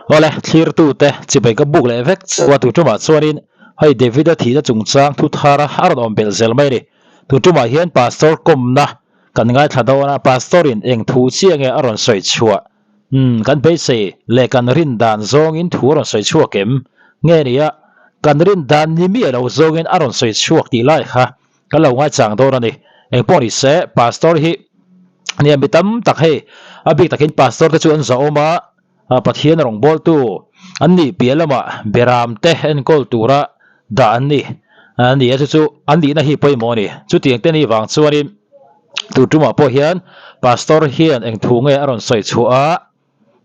Awle, thlirtute chibai ka buk leh vek chu a tu tumah chuanin hei David-a thihna chungchang thu thar a rawn awm belh zel mai a ni. Tu tumah hian Pastor kawmna kan ngaithla dawn a, Pastor-in eng thu chiah nge a rawn sawi chhuah? Umm, kan beisei leh kan rin dan zawngin thu a rawn sawi chhuak em? Nge nia, kan rin dan ni miah lo zawngin a rawn sawi chhuak tih lai kha Kan lo ngaichang dawn a ni. Engpawh ni se, Pastor hi nia mi tam tak hei a bik takin Pastor te chu an zahawm a, Pathian rawngbawltu an nih piah lamah beram te enkawl tura dah an ni a ni a, chu chu an nihna hi pawimawh a ni. Chutiang te ni vang chuanin tu tumah pawh hian Pastor hian eng thu nge a rawn sawi chhuah a,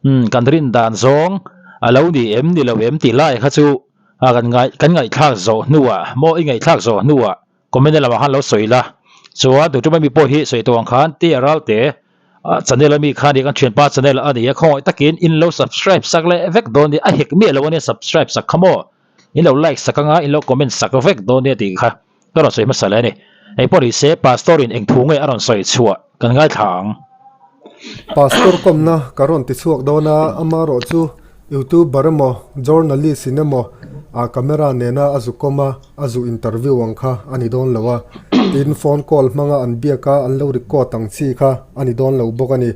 Umm kan rin dan zawng a lo ni em ni lo em tih lai kha chu a kan ngai kan ngaihthlak zawh hnuah maw i ngaihthlak zawh hnuah comment lamah khan lo sawi la chuan tu ṭuma mi pawh hi sawi tawh ang khan tia ralte channel ami kha nia kan thianpa channel a nia khawngaih takin in lo subscribe sak leh vek dawn nia a hek miah lo ania subscribe sak kha maw in lo like sak anga in lo comment sak vek dawn nia tih kha ka rawn sawi hmasa leh a ni. Engpawh ni se Pastor in eng thu nge a rawn sawi chhuah kan ngaithla ang. Pastor kawmna ka rawn ti chhuak dawn a, amaherawh chu YouTuber emaw journalist in emaw a camera nena a zu kawm a, a zu interview ang kha a ni dawn lo a, tin phone call hmanga an biak a an lo record ang chi kha a ni dawn lo bawk a ni.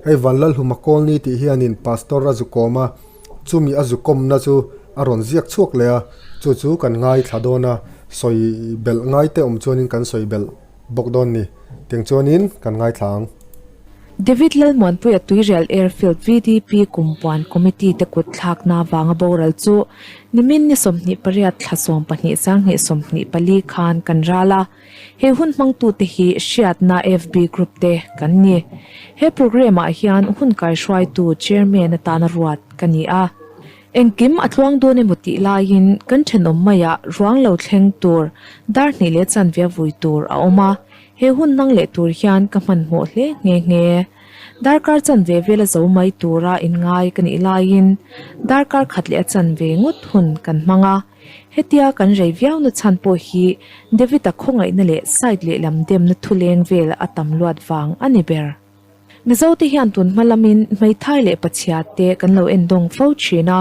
Hei Vanlalhuma Kawlni tih hianin Pastor a zu kawm a, Chumi a zu kawmna chu a rawn ziak chhuak leh a, chu chu kan ngaithla dawn a, sawi belh ngai te awm chuanin kan sawi belh bawk dawn ni. Tiang chuanin kan ngaithla ang. David Lalmuanpuia Tuirial Airfield VDP Kumpuan Committee te kut thlakna vanga boral chu nimin ni 28 thla 12 2024 khan kan ral a. He hun hmangtute hi hriatna FB group te kan ni. He programme ah hian hun kaihruaitu Chairman atana ruat ka ni a. Engkim a tluang dawn emaw tih laiin kan thenawm maiah ruang lo thleng tur dar hnih leh chanve a vui tur a awm a. He hun hmang leh tur hian ka hmanhmawh hle nghe nghe. Darkar chanve vela zo mai tura inngai ka nih laiin darkar khat leh a chanve ngawt hun kan hmang a. Hetia kan rei viauna chhan pawh hi David-a khawngaihna leh side lehlam demna thuleng vel a tam luat vang a ni ber. Mizote hian tun hma lamin hmeithai leh pachhia te kan lo endawng fo thin a,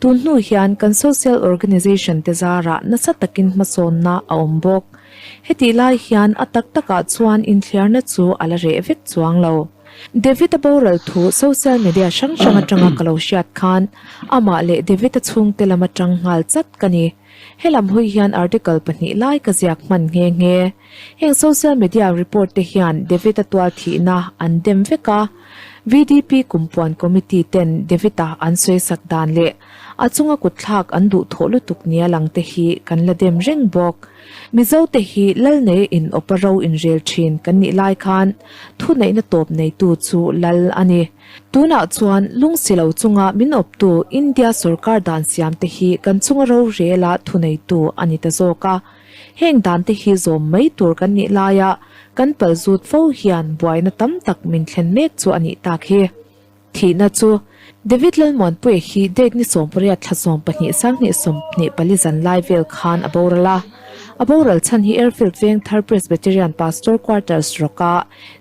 tun hnu hian kan social organization te zarah nasa takin hmasawnna a awm bawk. Hetih lai hian a tak takah chuan inthliarna chu a la reh vek chuang lo. David-a boral thu social media hrang hrang atanga ka lo hriat khan amah leh David-a chhungte lam atang nghal chat ka ni. Helam hawi hian article pahnih lai ka ziak hman nghe nghe. Heng social media report te hian David-a tual thihna an dem vek a, VDP kumpuan committee ten David-a an sawisak dan leh a chunga kutthlak an duhthawh lutuk nia lang te hi kan la dem reng bawk. Mizo te hi lal nei in awpa ro inrel thin kan nih lai khan thuneihna tawp neitu chu lal a ni. Tunah chuan lungsi lo chunga min awptu India sorkar dan siam te hi kan chunga ro rela thuneitu a ni ta zawk a. Heng dan te hi zawm mai tur kan nih laia kan palzut fo hian buaina tam tak min thlen mek chu a nih tak hi. Thihna chu David Lalmuanpuia hi date ni 18 thla 12 2024 zan lai vel khan a boral a. A boral chhan hi Airfield Vengthar Presbyterian Pastor Quarters rawka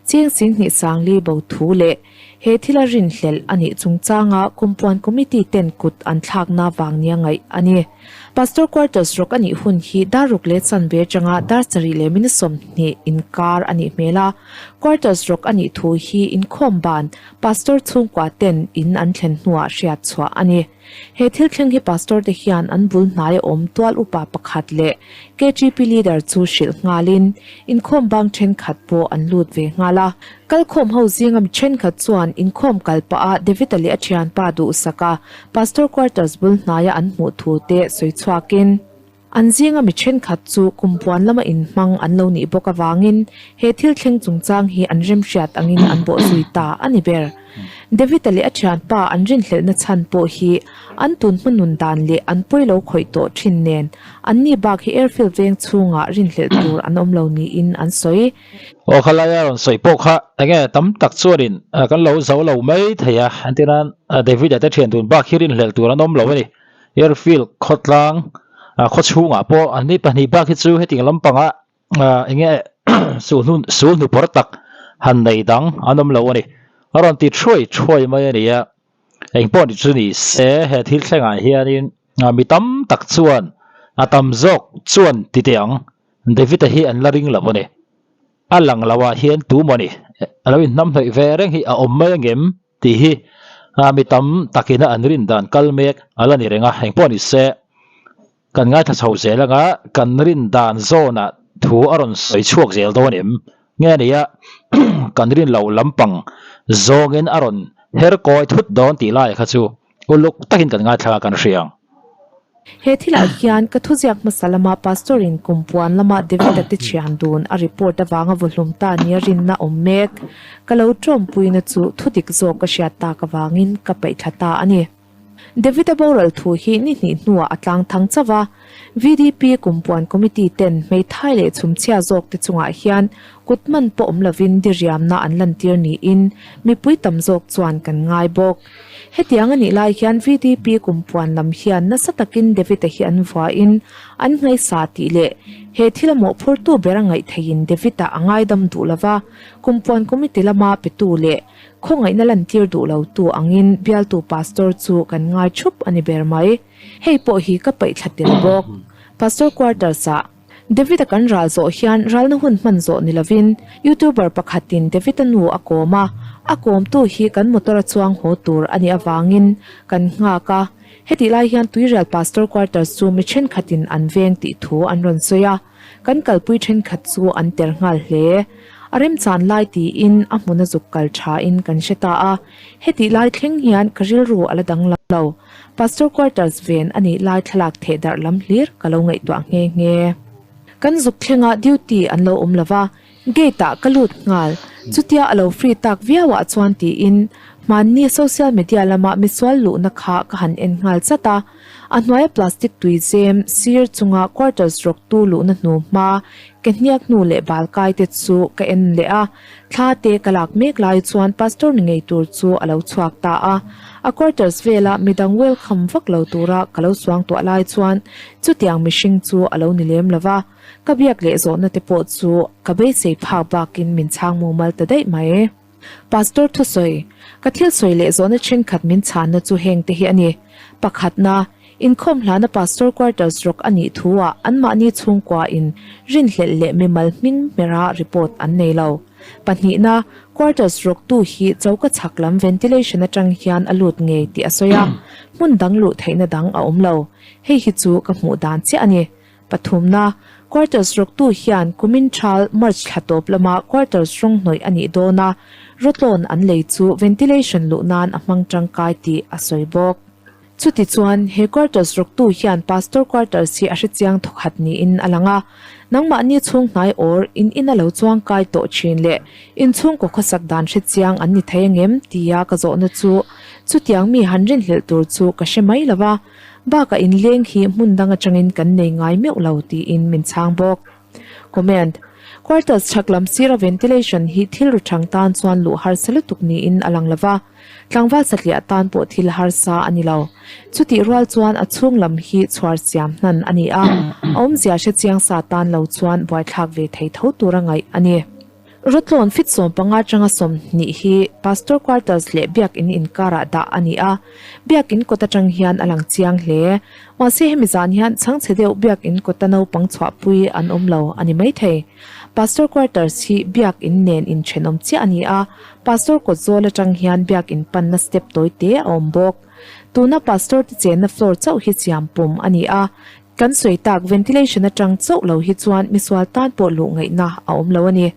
cheng 10,000 sangli bo thu leh he thila rinhlelh a nih chungchanga Kumpuan Committee ten kut an thlakna vang nia ngaih a ni. Pastor Quarters rawk a nih hun hi dar ruk leh chanve atanga dar sarih leh minute 20 inkar a nih hmel a. Quarters rawk a nih thu hi inkhawm ban Pastor chhungkua ten in an thlen hnuah hriat chhuah a ni. He thil thleng hi Pastor te hian an bul hnaia awm tual upa pakhat leh KGP leader chu hrilh nghalin inkhawm bang thenkhat pawh an lut ve nghal a. Kalkhawm ho zinga mi thenkhat chuan inkhawm kal pah a David-a leh a thianpa duhsaka Pastor quarters bul hnaia an hmuh thu te sawi chhuakin, An zinga mi thenkhat chu kum puan lama inhmang an lo nih bawk avangin he thil thleng chungchang hi an remhriat angin an bawhzui ta a ni ber. David-a leh a thianpa an rinhlelhna chhan pawh hi an tun hma nun dan leh an pawi lo khawih tawh thin nen anni bak hi airfield veng chhungah rinhlelh tur an awm lo niin an sawi. Aw khalaia rawn sawi pawh kha enge tam tak chuanin kan lo zo lo mai thei a, entirnan David-a te thian tun bak hi rinhlelh tur an awm lo a ni. Airfield khawtlang khaw chhungah pawh an ni pahnih bak hi chu hetiang lampanga enge sulhnu sulhnu pawr tak han nei dang an awm lo a ni. A rawn ti thuai thuai mai a ni a. Engpawh ni chu ni se he thil thlengah hianin mi tam tak chuan a tam zawk chuan ti teh ang, David-a hi an la ring lo a ni. A lang lo ah hian tu maw ni a lo inhnamhnawih ve reng hi a awm mai angem tih hi mi tam takin a an rin dan kal mek a la ni reng a, engpawh ni se kan ngaithla chho zel anga kan rin dan zawnah thu a rawn sawi chhuak zel dawn em? Nge nia kan rin loh lampang zawngin a rawn her kawi thut dawn tih lai kha chu uluk takin kan ngaithla a kan hria ang. He thilah hian ka thuziak hmasa lama Pastor in kumpuan lama David-a te thian dun a report avanga vawhlum ta nia rinna awm mek ka lo tawmpuina chu thudik zawk ka hriat tak avangin ka paihthla ta a ni. David-a boral thu hi ni hnih hnuah a tlang thang chauh a, VDP kumpuan committee ten hmeithai leh chhumchhia zawk te chungah hian kut man pawh awm lovin diriamna an lantir niin mipui tam zawk chuan kan ngai bawk. Hetiang a nih lai hian VDP kumpuan lam hian nasa takin David-a hi an vuahin an ngaihsa tih leh he thil a mawhphurtu ber a ngaih theihin David-a a ngaidam duh lova kumpuan committee lama petu leh Khawngaihna lantir duh lo tu angin bialtu pastor chu kan ngai thup a ni ber mai. Hei pawh hi ka paih thla tel bawk. Pastor quarters ah David-a kan ral zawh hian ralna hun hman zawh ni lovin YouTuber pakhatin David-a nu a kawm a, a kawmtu hi kan motor a chuang haw tur a nih avangin kan nghak a. Hetih lai hian Tuirial Pastor quarters chu mi thenkhatin an veng tih thu an rawn sawi a. Kan kalpui thenkhat chu an ter nghal hle. A remchan lai tiin a hmuna zuk kal thain kan hre ta a. Hetih lai thleng hian ka rilru a la danglam lo. Pastor quarters ven a nih lai thlalak theh darh lam hlir ka lo ngaihtuah nghe nghe. Kan zuk thlengah duty an lo awm lo va, gate ah ka lut nghal. Chutia a lo free tak viau ah chuan tiin hmanni social media lama misual luhna kha ka han en nghal chat a. A hnuaia plastic tui zem sir chunga quarters rawk tu luhna hnu hma ke hniak hnu leh bal kai te chu ka en leh a, thla te ka lak mek lai chuan pastor ni ngei tur chu a lo chhuak ta a. A quarters vela midang welcome vak lo tura ka lo suangtuah lai chuan chutiang mihring chu a lo ni lem lo va, ka biak leh zawhna te pawh chu ka beisei phak bakin min chhang mumal ta daih mai. Pastor thusawi, Ka thil sawi leh zawhna thenkhat min chhanna chu heng te hi a ni. Pakhatna, inkhawm hlana Pastor quarters rawk a nih thu ah anmahni chhungkua in rinhlelh leh mimal hming hmera report an nei lo. Pahnihna, quarters rawk tu hi choka chhak lam ventilation atang hian a lut ngei tih a sawi a, hmun dang luh theihna dang a awm lo. Hei hi chu ka hmuh dan chiah a ni. Pathumna, Quarters rawktu hian kumin thal March thla tawp lama quarters rawng hnawih a nih dawn a, rawtlawn an lei chu ventilation luh nan a hmang tangkai tih a sawi bawk. Chutichuan, he quarters rawktu hian Pastor quarters hi a hrechiang thawkhat niin a lang a, nangmahni chhung hnai awr in ina lo chuangkai tawh thin leh inchhungkaw khawsak dan hrechiang an ni thei angem tia ka zawhna chu chutiang mi han rinhlelh tur chu ka hre mai lo va. Bakah inleng hi hmun dang atangin kan nei ngai meuh lo tiin min chhang bawk. Comment, Quarters chhak lam sira ventilation hi thil ru thang tan chuan luh harsa lutuk niin a lang lova, tlangval satliah tan pawh thil harsa a ni lo. Chutih rual chuan a chhung lam hi chhuar siam hnan a ni a, a awmzia hrechiang sa tan lo chuan buaithlak ve thei tho tura ngaih a ni. Rawtlawn fit 15 atanga 20 hi Pastor Quarters leh Biakin inkarah dah a ni a, Biakin kawt atang hian a lang chiang hle. Mahse hemi zan hian chhangchhe deuh Biakin kawta naupang chhuahpui an awm lo a ni maithei. Pastor Quarters hi Biakin nen inthenawm chiah a ni a, Pastor kawt zawl atang hian Biakin panna step tawi te a awm bawk. Tuna Pastor te chenna floor chauh hi siam pum a ni a, Kan sawi tak ventilation atang chauh lo hi chuan misual tan pawh luh ngaihna a awm lo a ni.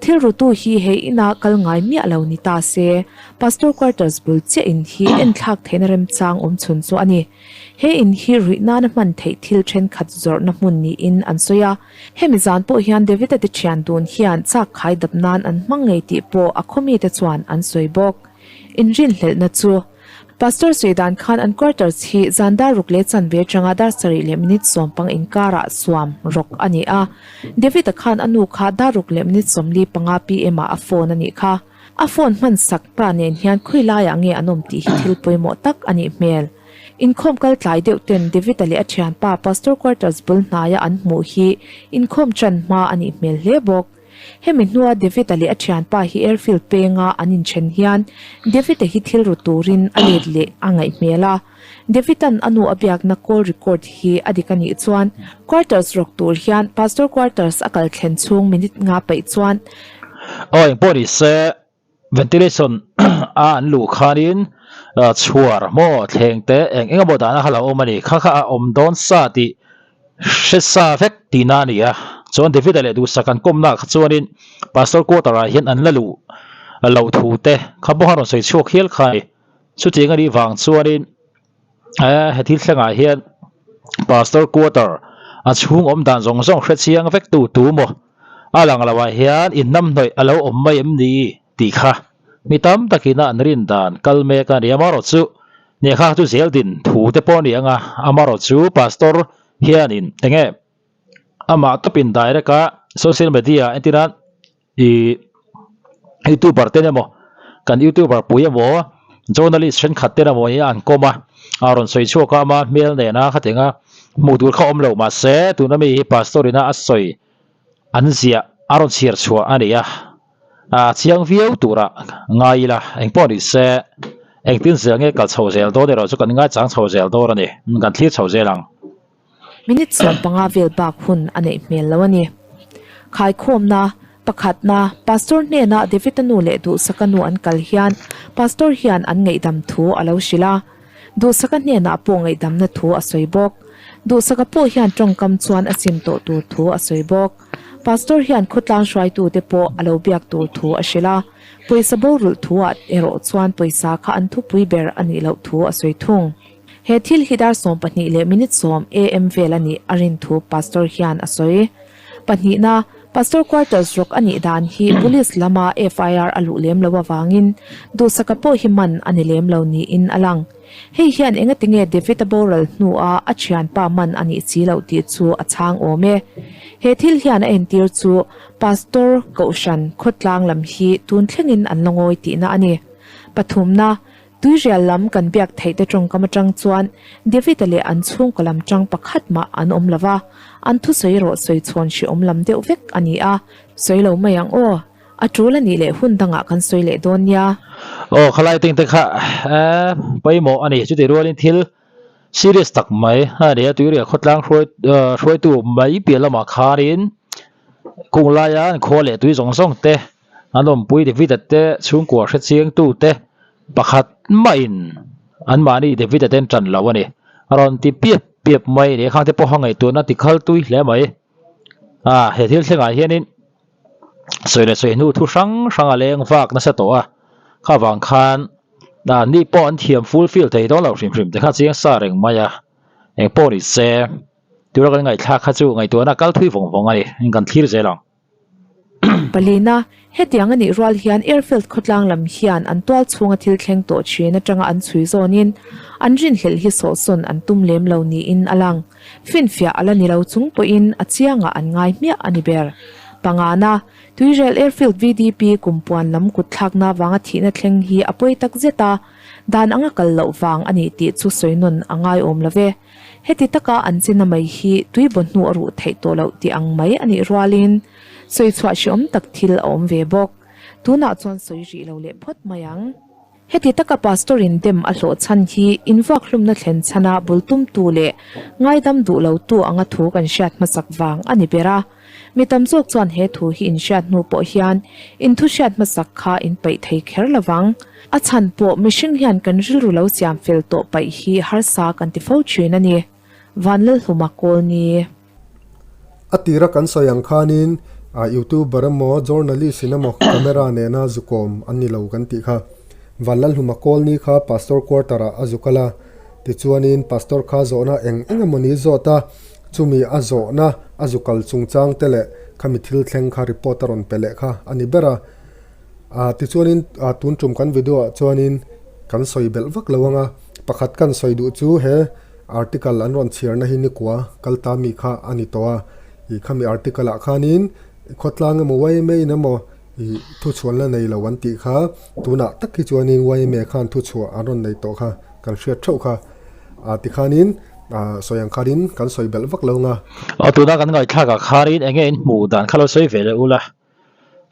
Thil rutu hi he ina kal ngai miah lo ni ta se, Pastor quarters bul chiah in hi enthlak theihna remchang awm chhun chu a ni. He in hi ruih nana hman theih thil thenkhat zawrhna hmun niin an sawi a. Hemi zan pawh hian David-a te thian dun hian chak khai dap nan an hmang ngei tih pawh a khawmite chuan an sawi bawk. Inrinhlelhna chu. Pastor sawi dan khan an quarters hi zan dar ruk leh chanve atanga dar sarih leh minute sawm pang inkarah suam rawk a ni a. David-a khan a nu kha dar ruk leh minute 45 pm ah a phone a nih kha. A phone hman sak pa nen hian khawi laiah nge an awm tih hi thil pawimawh tak a nih hmel. Inkhawm kal tlai deuh ten David-a leh a thianpa Pastor quarters bul hnaia an hmuh hi inkhawm ṭan hma a nih hmel hle bawk. Hemi hnua David-a leh a thianpa hi airfield penga an inthen hian David-a hi thil ru turin a let leh a ngaih hmel a. David-a'n a nu a biakna call record hi a dik a nih chuan quarters rawk tur hian Pastor quarters a kal thlen chhung minute nga paih chuan Aw engpawh ni se ventilation a an luh khanin chhuar maw thleng te eng eng emaw dahna kha lo awm a ni kha kha a awm dawn sa tih hre sa vek tihna a ni a chuan David-a leh duhsak an kawmna ah kha chuanin Pastor quarter ah hian an la luh loh thu te kha pawh a rawn sawi chhuak hial kha a ni chutiang a nih vang chuanin he thil thlengah hian Pastor quarter a chhung awm dan zawng zawng hre chiang vek tu tu maw. A lang lo ah hian inhnamhnawih a lo awm mai em ni tih kha mi tam takin a an rin dan kal mek a ni. Amarawh chu nia kha chu zel din thu te pawh a ni ang a, amarawh chu pastor hianin enge amah tawpin direct a social media entir a ih youtuber ten emaw kan youtuber pui emaw journalist thenkhat ten emaw hi an kawm a, a rawn sawi chhuak a ama hmel nena khatinga hmuh tur kha awm lo mahse tuna mi hi pastor ina a sawi an ziah a rawn chhiar chhuah a ni a, a chiang viau tura ngai ila engpawh ni se engtin zel nge kal chho zel dawn erawh chu kan ngaichang chho zel dawn a ni kan thlir chho zel ang. Minute 15 vel bak hun a neih hmel lo a ni. Khaikhawmna, Pakhatna, Pastor hnena David-a nu leh Duhsaka nu an kal hian Pastor hian an ngaihdam thu a lo hrilh a. Duhsaka hnenah pawh ngaihdamna thu a sawi bawk. Duhsaka pawh hian tawngkam chuan a sim tawh tur thu a sawi bawk. Pastor hian khawtlang hruaitute pawh a lo biak tur thu a hrilh a. Pawisa borulh thuah erawh chuan pawisa kha an thupui ber a nih loh thu a sawi thung. He thil hi dar 12 leh minute 10 am vel a nih a rin thu Pastor hian a sawi. Pahnihna, Pastor quarters rawk a nih dan hi Police lama FIR a luh lem lo avangin Duhsaka pawh hi man a ni lem lo niin a lang. Hei hian engatinge David-a boral hnua a thianpa man a nih si loh tih chu a chhang awm e. He thil hian a entir chu Pastor, Kohhran, khawtlang lam hi tun thlengin an la ngawi tihna a ni. Pathumna, Tuirial lam kan biak theih te tawngkam atang chuan David-a leh an chhungkaw lam tang pakhat mah an awm lo va, an thusawi erawh sawi chhawn hrehawm lam deuh vek a ni a, sawi lo mai ang aw, a tul a nih leh hun dangah kan sawi leh dawn nia. Aw khalai ting te kha pawimawh a ni, chutih rualin thil serious tak mai a ni a, tuirial khawtlang hruai hruaitu mai piah lamah khanin kung laia an khua leh tui zawng zawng te An awmpui David-a te chhungkua hre chiangtu te pakhat mahin anmahni David-a ten ṭan lo a ni. A rawn ti piap piap mai a ni. Khangte pawha ngaihtuahna ti khal tui hle mai. A, he thil thlengah hianin sawi leh sawi hnu thu hrang hrang a leng vak nasa tawh a. Kha vang khan ni pawh an thiam fulfill thei dawn lo hrim hrim te kha chiang sa reng mai a. Engpawh ni se, tura kan ngaihthlak kha chu ngaihtuahna kal thui vawng vawng a ni. Kan thlir zel ang. Palina, Hetiang a nih rual hian Airfield khawtlang lam hian an tual chhunga thil thleng tawh thin atanga an chhui zawnin an rinhlelh hi sawhsawn an tum lem lo niin a lang. Finfiah a la ni lo chung pawhin a chiangah an ngai hmiah a ni ber. Pangana, Tuirial Airfield VDP kumpuan lam kutthlakna vanga thihna thleng hi a pawi tak zet a, dan anga kal loh vang a ni tih chu sawi nawn a ngaiawm lo ve. Heti taka an china mai hi tui baw hnu a ruh theih tawh loh tih ang mai a nih rualin sawi chhuah hreawm tak thil a awm ve bawk. Tunah chuan sawi rih lo leh phawt mai ang. Heti taka Pastor in dem a hlawh chhan hi invuak hlumna thlen chhana bul tumtu leh ngaidam duh lotu anga thu kan hriat hmasak vang a ni ber a. Mi tam zawk chuan he thu hi in hriat hnu pawh hian in thu hriat hmasak kha in paih thei kher lo vang. A chhan pawh mihring hian kan rilru lo siam fel tawh paih hi harsa kan ti fo thin a ni. Vanlalhluma Kawlni. A tira kan sawi ang khanin youtuber emaw journalist in emaw camera nena zukawm an ni lo kan tih kha. Vanlalhluma Kawlni kha pastor quarter ah a zuk ala tichuanin pastor kha zawhna eng eng emaw ni zawt a Chumi a zawhna a zu kal chungchang te leh khami thil thleng kha report a rawn pe leh kha a ni ber a. Aa tichuanin aa tun tum kan video ah chuanin kan sawi belh vak lo ang a, pakhat kan sawi duh chu he article an rawn chhiarna hi nikua kal ta mi kha a ni tawh a. Ih khami article ah khanin khawtlang emaw yma in emaw ih thuchhuan la nei lo an tih kha tunah tak hi chuanin yma khan thuchhuah an rawn nei tawh kha kan hriat theuh kha. Aa tikhanin Aaa sawi ang kharin kan sawi belh vak lo nga. Aw tuna kan ngaihthlak ah kharin enge in hmuh dan kha lo sawi ve leh ula.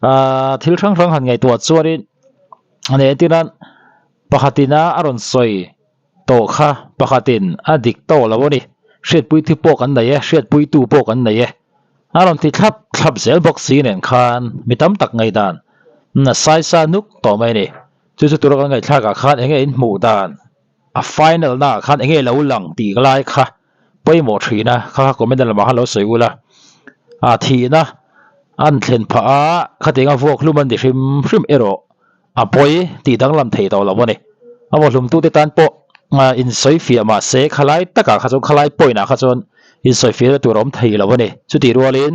Ahh thil hrang hrang han ngaihtuah chuanin a nih entir nan pakhatin a a rawn sawi tawh kha pakhatin a dik tawh lo a ni. Hriatpui thu pawh kan nei e, hriatpui tu pawh kan nei e. A rawn ti thlap thlap zel bawk si nen khan mi tam tak ngaihdan a saisa nuk tawh mai a ni. Chu chu tura kan ngaihthlak ah khan enge in hmuh dan a final na ah khan enge lo lang tih lai kha pawimawh thin a, kha kha comment lamah khan lo sawi ula. A thihna an thlen phah a, khatiang a vuak hlum an ti hrim hrim erawh a pawi tih danglam thei tawh lo a ni. A vuak hlumtute tan pawh insawi fiah mah se khalai takah kha chuan khalai point ah kha chuan insawi fiahna tur a awm thei lo a ni. Chutih rualin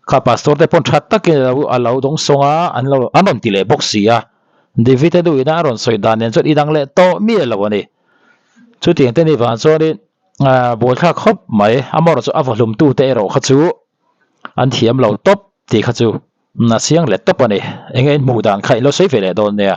kha pastor te pawn tha takin a lo dawng sawng a, an lo an rawn ti leh bawk si a. David a duhina a rawn sawi dan nen chuan i dang leh tawh miah lo a ni. Chutiang te ni vang chuanin buaithlak khawp mai, amaherawhchu a vahlumtute erawh kha chu an thiam lo tawp tih kha chu a chiang leh tawp a ni. Enge in hmuh dan kha in lo sawi ve leh dawn nia.